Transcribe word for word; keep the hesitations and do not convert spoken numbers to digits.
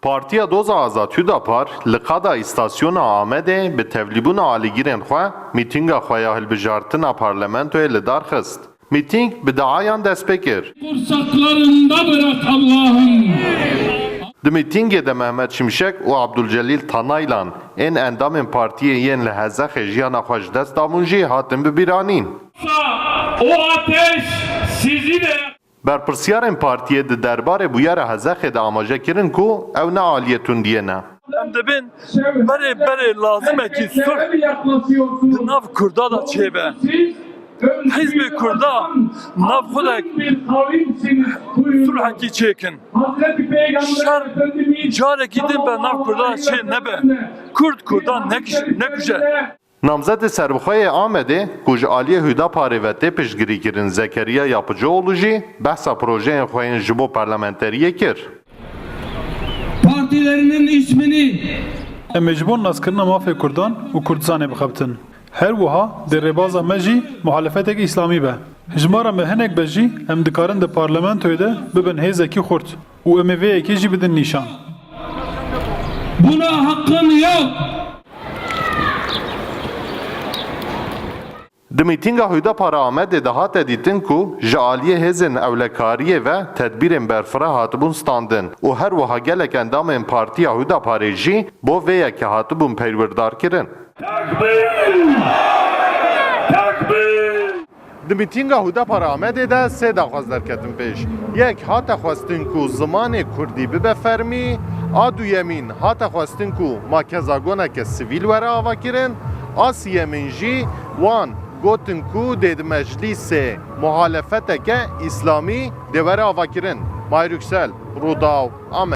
Partiya Doza Azad Hüdapar li qada îstasyona Amedê bi tevlîbûna alîgirên xwe mîtînga xwe ya hilbijartina parlamentoyê li dar xist. Mîtîng bi deayan dest pê kir. Kursaklarında bırak Allah'ım. Di mîtîngê de Mehmet Şimşek û Abdulcelil Tanaylan ên endamên partiyê yên li Hezexê jiyana xwe ji dest dabûn jî hatin bibîranîn. O ateş sizi de Berpirsyarên partiyê di derbarê bûyera Hezexê de amaje kirin ku ew ne aliyê tundiyê ne. Em dibên berê berê lazimekî sulh di nav Kurda de çêbe. Hizbê Kurda nav xwe de sulhekî çêkin. Şer carekî din be nav Kurda çê nebe. Kurd Kurdan nekij-, nekuje. Namzedê serbixwe yê Amedê ku ji aliyê Hüdaparê ve tê piştgirîkirin Zekeriya Yapıcıoğlu jî behsa projeyên xwe yên ji bo parlamenteriyê kir. Partilerinin ismini Em ê ji bo naskirina mafê Kurdan û Kurdistanê bixebitin. Her wiha dê rêbaza me jî muhalefeteke îslamî be. Ji me re me hinek be jî em dikarin di parlamentoyê de bibin hêzekî xurt û em ê vê yekê jî bidin nîşan. Buna hakkın yok. Di mîtînga Hüdapara Amedê de hate dîtin ku ji aliyê hêzên ewlekariyê ve tedbîrên berfireh hatibûn standin û her wiha gelek endamên Partiya Hüdaparê jî bo vê yekê hatibûn peywirdarkirin. Tekbîr! Tekbîr! Di mîtînga Hudapara Amedê de sê daxwaz derketin pêş. Yek hate xwestin ku zimanê kurdî bibe fermî, a duyemîn hate xwestin ku makezagoneke sivîl were avakirin, a siyemîn jî wan gotin ku dê di meclîsê muhalefeteke îslamî dê were avakirin. Mahir Yüksel, Rûdaw, Amed.